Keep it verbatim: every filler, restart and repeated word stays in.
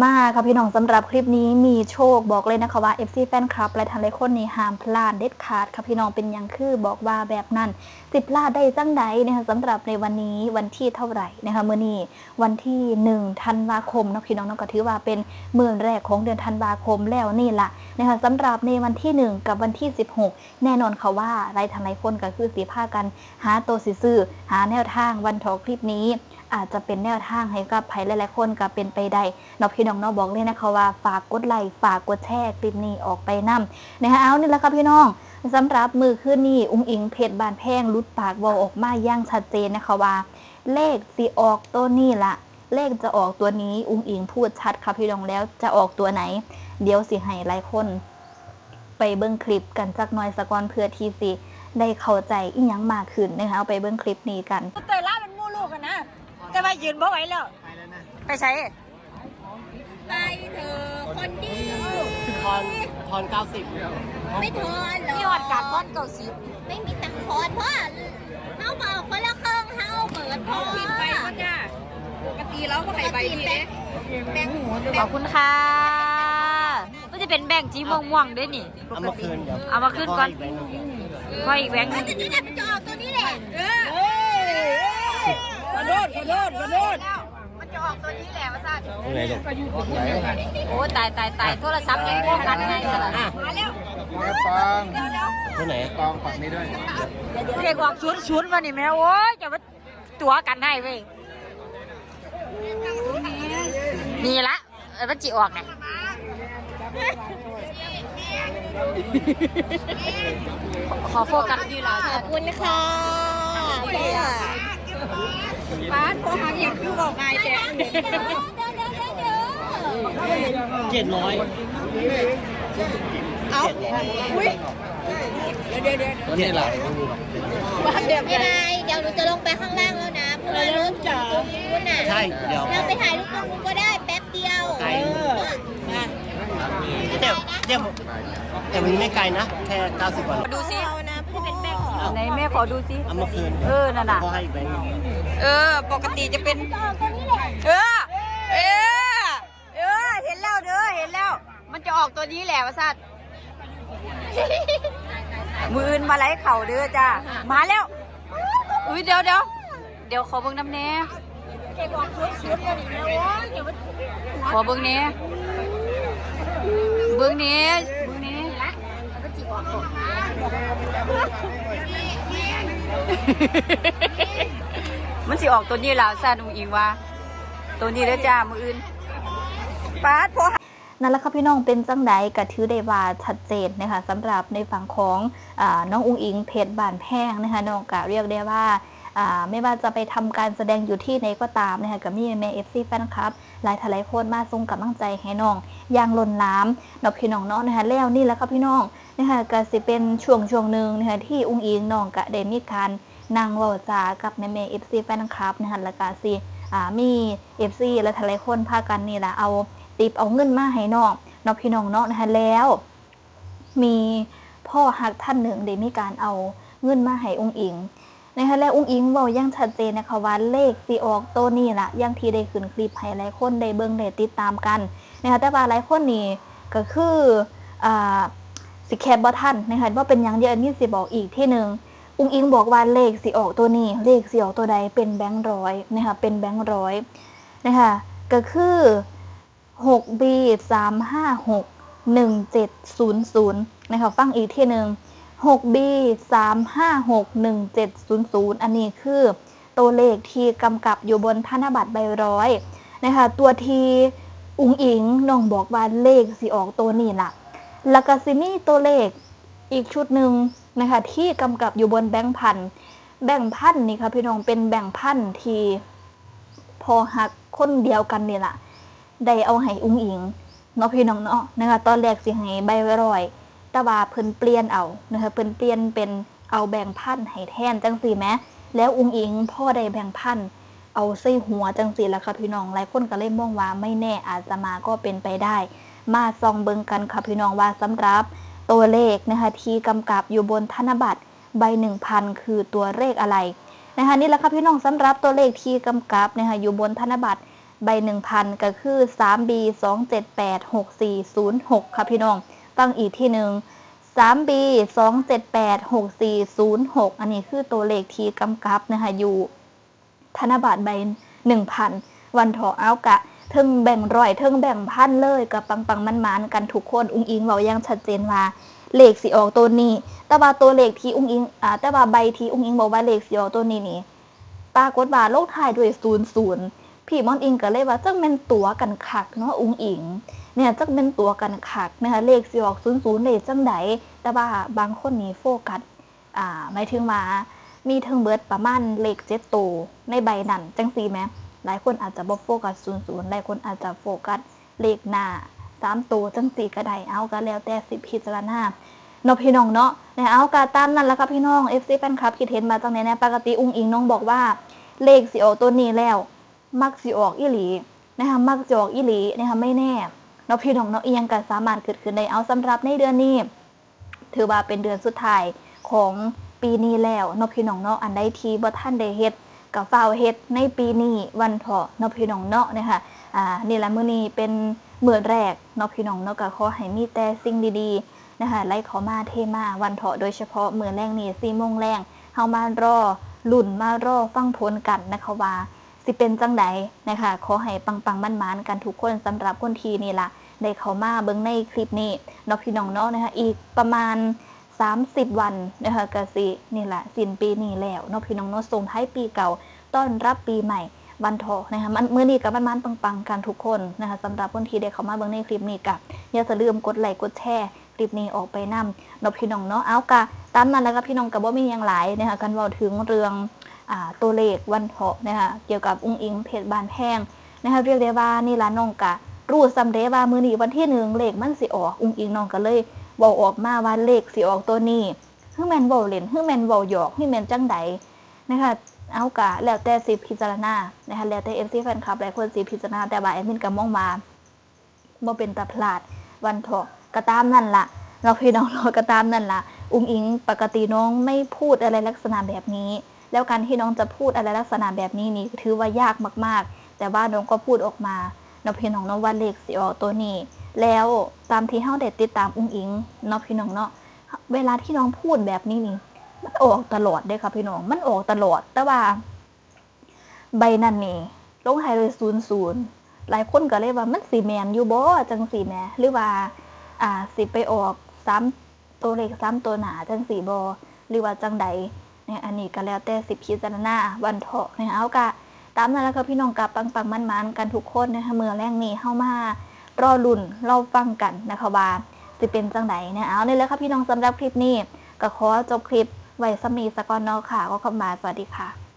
มาค่ะพี่น้อง สำหรับคลิปนี้มีโชค บอกเลยนะคะว่า เอฟซี แฟนคลับ และท่านหลายคนนี่ห้ามพลาดเด็ดขาดค่ะพี่น้อง เป็นหยังคือบอกว่าแบบนั้น สิพลาดได้จังใดนะคะ สำหรับในวันนี้วันที่เท่าไหร่นะคะ มื้อนี้วันที่หนึ่งธันวาคมเนาะพี่น้องเนาะ ก็ถือว่าเป็นมื้อแรกของเดือนธันวาคมแล้วนี่ล่ะนะคะ สำหรับในวันที่หนึ่งกับวันที่สิบหก แน่นอนค่ะว่าหลายท่านหลายคนก็คือสิพากันหาตัวสิซื้อ หาแนวทางวันทอคลิปนี้ อาจจะเป็นแนวทางให้กับไผหลายๆคนก็เป็นไปได้เนาะพี่น้องเนาะ บอกเลยนะคะว่าฝากกดไลค์ ฝากกดแชร์คลิปนี้ออกไปนำนะคะ เอานี่แหละค่ะพี่น้อง สำหรับมื้อคืนนี้ อุ๋งอิ๋งเพชรบ้านแพงหลุดปากเว้าออกมาอย่างชัดเจนนะคะว่า เลขสิออกตัวนี้ล่ะ เลขจะออกตัวนี้ อุ๋งอิ๋งพูดชัดค่ะพี่น้อง แล้วจะออกตัวไหน เดี๋ยวสิให้หลายคนไปเบิ่งคลิปกันจักหน่อยสะก่อน เพื่อที่สิได้เข้าใจอีหยังมากขึ้นนะคะ เอาไปเบิ่งคลิปนี้กัน เตยล่าเป็นหมู่ลูกกันนะ แต่ว่ายืนบ่ไหวแล้ว ไปใส่ ไปเถอะคนดี ทอนทอนเก้าสิบ ไม่ทอนหรอก มีหอดการบ้อนเก่าสิ ไม่มีตังค์ทอนเพราะเขาบอกคนละครึ่งเขาเปิดพอ ผิดไปก็จ้าปกติเราก็ให้ใบนี้เด้ แบ่ง ขอบคุณค่ะ ก็จะเป็นแบ่งสีม่วงๆด้วยนี่ เอามาคืนเดี๋ยว เอามาคืนก่อน ขให้อีกใบหนึ่ง ขออีกแบงค์ห มั นึ่ น ง จะนี่แหละมันจะออกตัวนี้แหละมันจะออกตัวนี้แหละว่าสั้น ตรงไหนลูก โอ้ตายตายตายโทรศัพท์ยังโฟกัสไงสลับ อ่ะ มาแล้ว น้องปอง ตรงไหน ปองฝั่งนี้ด้วย เรียกออกศูนย์ศูนย์มานี่แม่โอ้ยจะมาตัวกันให้เว้ยนี่ละเออมันจีออกไงขอโฟกัสดีละ ขอบคุณค่ะ ป้าโทรหาอย่างคือบอกไงแก เจ็ดร้อย เอ้าอุ้ย ตัวนี้แหละ ไม่เป็นไรเดี๋ยวหนูจะลงไปข้างล่างแล้วนะเพราะว่ารถอยู่ตรงนู้นน่ะ ใช่เดี๋ยว เราไปถ่ายรูปตรงนู้นก็ได้แป๊บเดียว ไกล แต่แต่แต่มันไม่ไกลนะ แค่เก้าสิบกว่าโล ดูสิ เอานะพ่อ ไหนแม่ขอดูสิ เอามาคืน เออนั่นน่ะ ขอให้อีกใบหนึ่ง เออ ปกติจะเป็น เออ เออ เออ เห็นแล้วเด้อ เห็นแล้ว มันจะออกตัวนี้แหละว่าสัตว์มืออื่นมาไล่เข่าเด้อจ้า มาแล้ว อุ้ยเดี๋ยวเดี๋ยวเดี๋ยวขอเบิ่งน้ำแน่ขอเบิ่งแน่เบิ่งแน่เบิ่งแน่มันสิออกตัวนี้ลาวซานุงอิงว่า ตัวนี้เด้อจ้ามืออื่นปาดพอ นั่นแหละค่ะพี่น้อง เป็นจังใดก็ถือได้ว่าชัดเจนนะคะ สำหรับในฝั่งของอ่าน้องอุ๋งอิ๋งเพชรบ้านแพงนะคะ น้องก็เรียกได้ว่าอ่าไม่ว่าจะไปทำการแสดงอยู่ที่ไหนก็ตามนะคะ ก็มีแม่เอฟซีแฟนคลับ หลายท่านหลายคนมาส่งกำลังใจให้น้องอย่างล้นหลามเนาะพี่น้องเนาะนะคะ แล้วนี่แหละค่ะพี่น้องนะคะ ก็สิเป็นช่วงช่วงหนึ่งนะคะ ที่อุ๋งอิ๋งน้องก็ได้มีการนั่งเว้าจากับแม่แม่เอฟซีแฟนคลับนะคะ แล้วก็สิอ่ามีเอฟซีและหลายๆคนพากันนี่แหละเอาติปเอาเงินมาให้น้องเนาะพี่น้องเนาะนะคะ แล้วมีพ่อฮักท่านหนึ่งได้มีการเอาเงินมาให้อุ๋งอิ๋งนะคะ และอุ๋งอิ๋งเว้าอย่างชัดเจนนะคะว่าเลขสิออกตัวนี้ล่ะ อย่างที่ได้ขึ้นคลิปให้หลายคนได้เบิ่งได้ติดตามกันนะคะ แต่ว่าหลายคนนี่ก็คืออ่าสิแคปบ่ทันนะคะ ว่าเป็นหยังเดี๋ยวแอดมินสิบอกอีกทีหนึ่ง อุ๋งอิ๋งบอกว่าเลขสิออกตัวนี้ เลขสิออกตัวใด เป็นแบงค์ร้อยนะคะ เป็นแบงค์ร้อยนะคะ ก็คือหกบีสามห้าหกหนึ่งเจ็ดศูนย์ศูนย์นะคะ ฟังอีกทีหนึ่ง หกบีสามห้าหกหนึ่งเจ็ดศูนย์ศูนย์ อันนี้คือตัวเลขที่กำกับอยู่บนธนบัตรใบร้อยนะคะ ตัวที่อุ๋งอิ๋งน้องบอกว่าเลขสิออกตัวนี้ล่ะ แล้วก็สิมีตัวเลขอีกชุดหนึ่งนะคะ ที่กำกับอยู่บนแบงค์พัน แบงค์พันนี่ค่ะพี่น้อง เป็นแบงค์พันที่พ่อฮักคนเดียวกันนี่ล่ะ ได้เอาให้อุ๋งอิ๋งเนาะพี่น้องเนาะนะคะ ตอนแรกสิให้ใบร้อย แต่ว่าเพิ่นเปลี่ยนเอานะคะ เพิ่นเปลี่ยนเป็นเอาแบงค์พันให้แทนจังซี่แหม แล้วอุ๋งอิ๋งพอได้แบงค์พันเอาใส่หัวจังซี่ล่ะค่ะพี่น้อง หลายคนก็เลยมองว่าไม่แน่อาจจะมาก็เป็นไปได้ มาส่องเบิ่งกันค่ะพี่น้องว่าสำหรับตัวเลขนะคะที่กำกับอยู่บนธนบัตรใบหนึ่งพันคือตัวเลขอะไรนะคะ นี่แหละค่ะพี่น้อง สำหรับตัวเลขที่กำกับนะคะอยู่บนธนบัตร ใบหนึ่งพันก็คือ สาม บี สอง เจ็ด แปด หก สี่ ศูนย์ หก ค่ะพี่น้อง ฟังอีกทีหนึ่ง สาม บี สอง เจ็ด แปด หก สี่ ศูนย์ หก อันนี้คือตัวเลขที่กำกับนะคะ อยู่ธนบัตรใบหนึ่งพัน วันเถาะ เอากะเทิงแบงค์ร้อยเทิงแบงค์พันเลย กะปังๆ มันๆ กันทุกคน อุ๋งอิ๋งเว้าอย่างชัดเจนว่าเลขสิออกตัวนี้ แต่ว่าตัวเลขที่อุ๋งอิ๋งอ่าแต่ว่าใบที่อุ๋งอิ๋งบอกว่าเลขสิออกตัวนี้นี่ ปรากฏว่าลงท้ายด้วยศูนย์ศูนย์ พี่หมอนอิงก็เลยว่าจักแม่นตั๋วกันคักเนาะอุ๋งอิ๋ง เนี่ยจักแม่นตั๋วกันคักนะคะ เลขสิออกศูนย์ศูนย์ได้จั่งใด แต่ว่าบางคนนี่โฟกัส อ่า หมายถึงว่ามีเทิงเบิดประมาณเลขเจ็ดโตในใบนั้นจั่งซี้แหม หลายคนอาจจะบ่โฟกัสศูนย์ศูนย์ หลายคนอาจจะโฟกัสเลขหน้าสามโตจั่งซี้ก็ได้ เอาก็แล้วแต่สิพิจารณาเนาะพี่น้องเนาะ นะ เอาก็ตามนั้นล่ะค่ะพี่น้อง เอฟซี แฟนคลับคิดเห็นมาจั่งใดแหน่ ปกติอุ๋งอิ๋งน้องบอกว่าเลขสิออกตัวนี้แล้ว มักสิออกอีหลีนะคะ มักสิออกอีหลีนะคะ ไม่แน่เนาะพี่น้องเนาะ อิหยังก็สามารถเกิดขึ้นได้ เอาสำหรับในเดือนนี้ ถือว่าเป็นเดือนสุดท้ายของปีนี้แล้วเนาะพี่น้องเนาะ อันใดที่บ่ทันได้เฮ็ดก็ฟ้าวเฮ็ดในปีนี้วันเถาะเนาะพี่น้องเนาะนะคะ อ่า นี่ล่ะมื้อนี้เป็นมื้อแรกเนาะพี่น้องเนาะ ก็ขอให้มีแต่สิ่งดีๆนะคะ ไหลเข้ามาเทมาวันเถาะ โดยเฉพาะมื้อแลงนี้ สี่โมงแลง เฮามารอลุ้นมารอฟังผลกันนะคะว่าสิเป็นจั่งใดนะคะ ขอให้ปังๆ มันๆ กันทุกคน สำหรับคนที่นี่ล่ะ ได้เข้ามาเบิ่งในคลิปนี้เนาะพี่น้องเนาะนะคะ อีกประมาณ สามสิบ วันนะคะ ก็สินี่ล่ะ สิ้นปีนี้แล้วเนาะพี่น้องเนาะ ส่งท้ายปีเก่า ต้อนรับปีใหม่ วันเถาะนะคะ มัน มื้อนี้ก็มันๆ ปังๆ กันทุกคนนะคะ สำหรับคนที่ได้เข้ามาเบิ่งในคลิปนี้ก็อย่าลืมกดไลค์กดแชร์คลิปนี้ออกไปนำเนาะพี่น้องเนาะ เอากะตามนั้นแหละค่ะพี่น้อง ก็บ่มีหยังหลายนะคะ คันเว้าถึงเรื่อง อ่า ตัวเลขวันเถาะนะคะ เกี่ยวกับอุ๋งอิ๋งเพชรบ้านแพงนะคะ เรียกได้ว่านี่ล่ะน้องกะรู้ซ้ำเด้ว่ามื้อนี้วันที่หนึ่งเลขมันสิออก อุ๋งอิ๋งน้องก็เลยเว้าออกมาว่าเลขสิออกตัวนี้ คือแม่นเว้าเล่น คือแม่นเว้าหยอก คือแม่นจั่งใดนะคะ เอากะแล้วแต่สิพิจารณานะคะ แล้วแต่ เอฟซี แฟนคลับหลายคนสิพิจารณา แต่ว่าแอดมินก็มองว่า บ่เป็นตาพลาดวันเถาะ ก็ตามนั่นล่ะเนาะพี่น้องเนาะ ก็ตามนั่นล่ะ อุ๋งอิ๋งปกติน้องไม่พูดอะไรลักษณะแบบนี้ แล้วการที่น้องจะพูดอะไรลักษณะแบบนี้นี่ถือว่ายากมากๆ แต่ว่าน้องก็พูดออกมาเนาะพี่น้องเนาะ ว่าเลขสิออกตัวนี้ แล้วตามที่เฮาได้ติดตามอุ๋งอิ๋งเนาะพี่น้องเนาะ เวลาที่น้องพูดแบบนี้นี่ มันออกตลอดเด้ค่ะพี่น้อง มันออกตลอด แต่ว่า ใบนั้นนี่ลงท้ายด้วยศูนย์ศูนย์ หลายคนก็เลยว่ามันสิแม่นอยู่บ่จั่งซี้แหม หรือว่า อ่า สิไปออกสาม ตัวเลขสามตัวหน้าจั่งซี้บ่ หรือว่าจั่งใดเนี่ย อันนี้ก็แล้วแต่สิพิจารณาวันเถาะนะคะ เอากะตามนั้นล่ะค่ะพี่น้อง กะปังๆ มันๆ กันทุกคนนะคะ มื้อแลงนี้เฮามารอลุ้นรอฟังกันนะคะว่าสิเป็นจั่งใดนะ เอา นี่แหละค่ะพี่น้อง สำหรับคลิปนี้ก็ขอจบคลิปไว้ส่ำนี้ซะก่อนเนาะค่ะ ขอคำว่าสวัสดีค่ะ